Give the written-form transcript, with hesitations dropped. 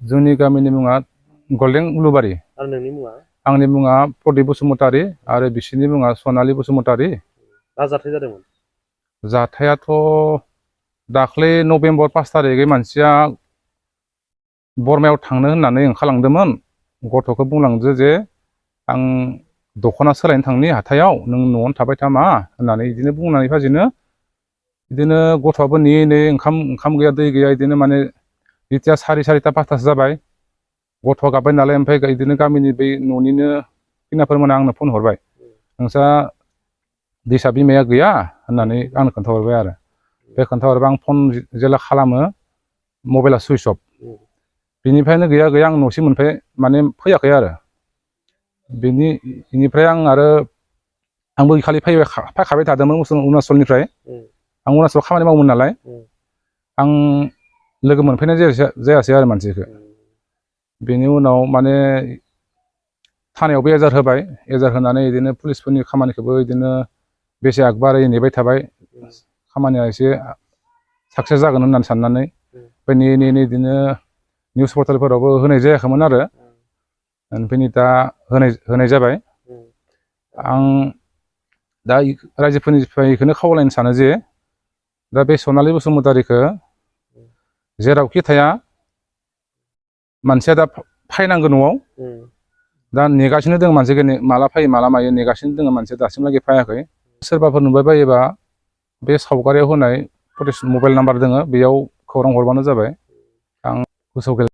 जोंनि गामिनि मुङा गलें उलुबारि। आरो नोंनि मुङा? आंनि मुङा प्रदीप बसुमतारी आरो बिसोरनि मुङा सनालि बसुमतारी। मा जाथाय जादोंमोन? जाथायाथ' दाख्लै नभेम्बर 5 तारिखै मानसिया बरमायाव थांनो होननानै ओंखारलांदोंमोन। गथ'खौ बुंलांदो जे आं दख'ना सोलायनो थांनि हाथायाव, नों न'आवनो थाबाय था मा होननानै बिदिनो बुंनानै फाजिनो बिदिनो गथ'आबो नेयै नेयै ओंखाम गैया दै गैया बिदिनो माने जेथिया सारिता 5तासो जाबाय, गथ'आ गाबबाय नालाय ओमफ्राय बिदिनो गामिनि बै न'निनो खैनाफोर मोना आंनो फन हरबाय, नोंस्रा दैसा बिमाया गैया होननानै आंनो खोन्थाहरबाय आरो। बे खोन्थाहरबा आं फन जेला खालामो मबाइला सुइस अफ। बिनिफ्रायनो गैया आं न'सिम माने फैयाखै आरो। बेनिफ्राय आंबो खालि फैखाबाय थादोंमोन अरुणाचलनिफ्राय। आं अरुणाचलाव खामानि मावोमोन नालाय आं लोगो मोनफैनाय जायासै आरो मानसिखौ। बेनि उनाव माने थानायावबो एजार होबाय, एजार होनानै बिदिनो पुलिसफोरनि खामानिखौबो बिदिनो बेसे आगबारै नेबाय थाबाय, खामानिया एसे साक्सेस जागोन होननानै साननानै। ओमफ्राय नेयै नेयै बिदिनो निउस पर्टेलफोरावबो होनाय जायाखैमोन आरो। ओमफ्राय दा होनाय जाबाय। आं दा रायजोफोरनिफ्राय बेखौनो खावलायनो सानो जे दा बे सनालि बसुमतारीखौ जेरावखि थाया मानसिया दा फायनांगौ न'आव। दा नेगासिनो दङ मानसिखौ, माला फैयो माला मायो नेगासिनो दङ मानसिया, दासिमहालागै फैयाखै। सोरबाफोर नुबाय बायोबा बे सावगारियाव होनाय मबाइल नाम्बार दङ, बेयाव खौरां हरबानो जाबाय। आं गोसोआव